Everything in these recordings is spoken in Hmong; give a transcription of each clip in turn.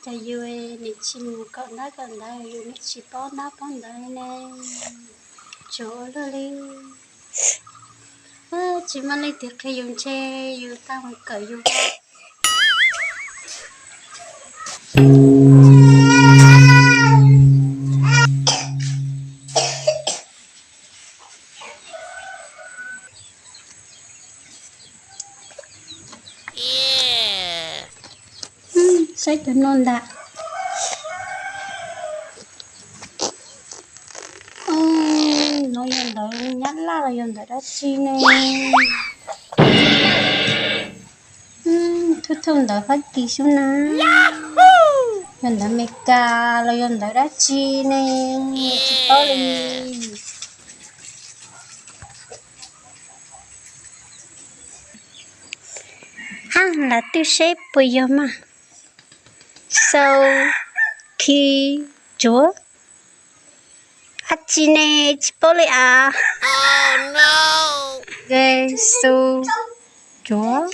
Cas yus nim tsis mus kawm ntab kawm ntawv, yus nim tsis paub ntab paub ntawv ne, tsuav ua luaj li. Tsis muaj leej twg qhia yus ntshe yus tau mus kawm yus. Saib cov no ntag. No yog ntawv Nyab Laj los yog ntawv dab tsi ne? Thwj thwj ntawv Fab Kis xwb na. Yog ntawv Amelikas los yog ntawv dab tsi ne? Tsis paub li. Hab lawv twb seb puas yog mas. Sau, khi, tsuav. Ab tsi ne, tsis paub li as. Ke, su, tsuav.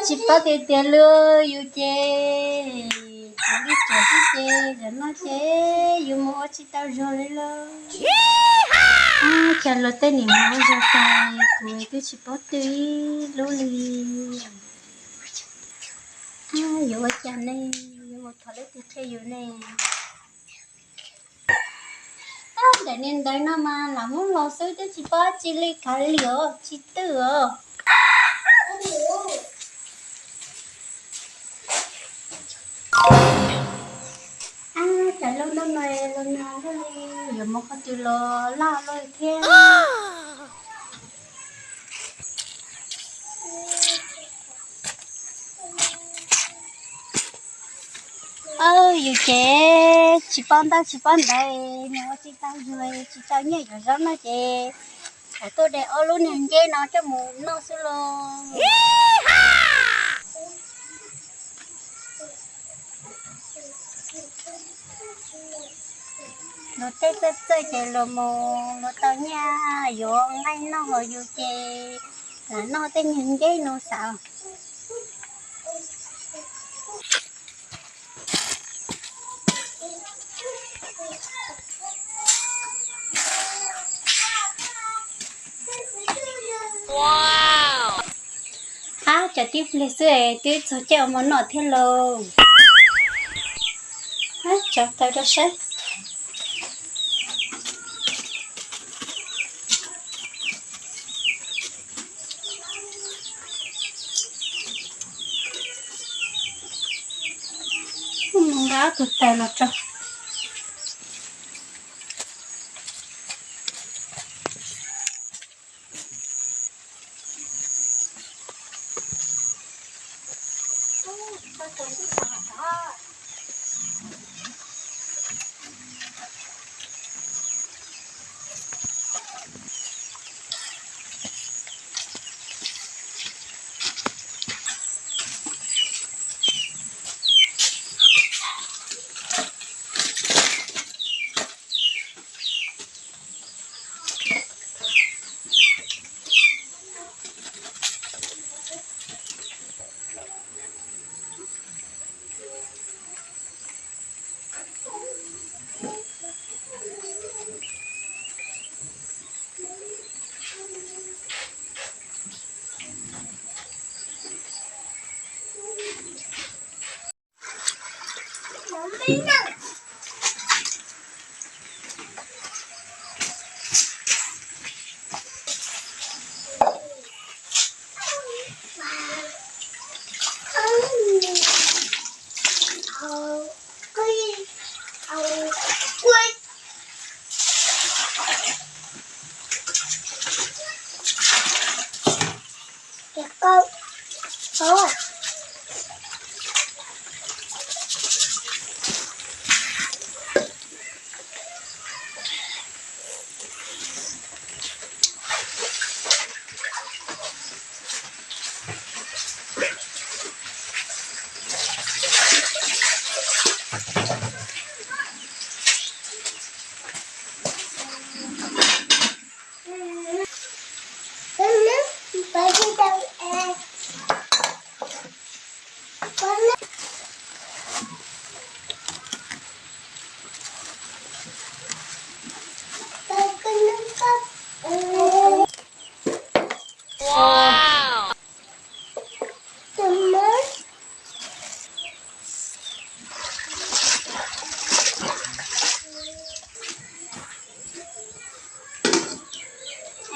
Tsis paub tiag tiag li, yus ces tsuav li tsuav xwb ces zaum no ces yus mus ua tsis tau zog li lauj. Cas luag tej nim mus ua zog tag, kuv twb tsis paub twg ib lub li. Yuav ua cas ne, yuav mus thov leej twg qhia yus ne. Ntawm niag ntawv no mas lam muab los xwb twb tsis paub tsi li kav liam tsis twj os. Ab, cas lub no no los nag luaj li, yuav mus qhov twg los laj luaj li thiab. Yus ces tsis paub ntaub tsis paub ntawv, mus ua tsis tau zog, tsis tau nyiaj yuav zaub no ces thaum tuaj de ob lub niag nceb no coj mus noj xwb los. Luag tej txawj txawj ces luag mus luag tau nyiaj yuav nqaij noj, ho yus ces lam noj tej niag nceb no xav. Ab, tsam tib pliag xwb es twb txog caij ua mov noj thiab lauj. Tso taw rau saib. Mus nqa ob tug taws los tso.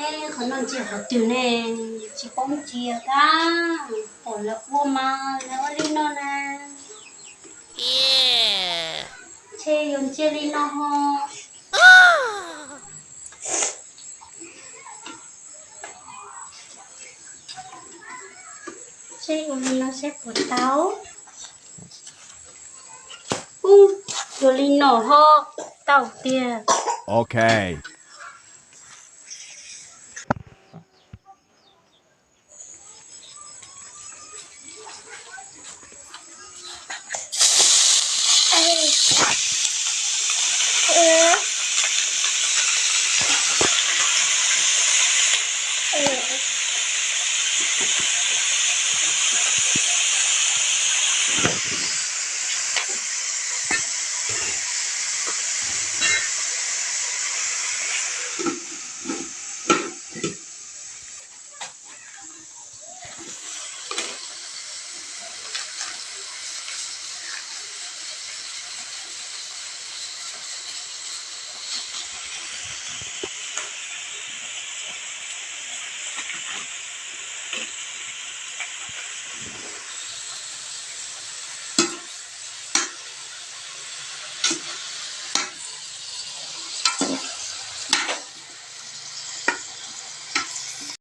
Qhov no ntsia qhov twg ne? Tsis paub ntsia kab, pom lawv ua mas lawv ua li no na. Ntshe yuav ntsia li no ho. Seb ua li no seb puas tau. Ub, ua li no ho tau tiag. Ok.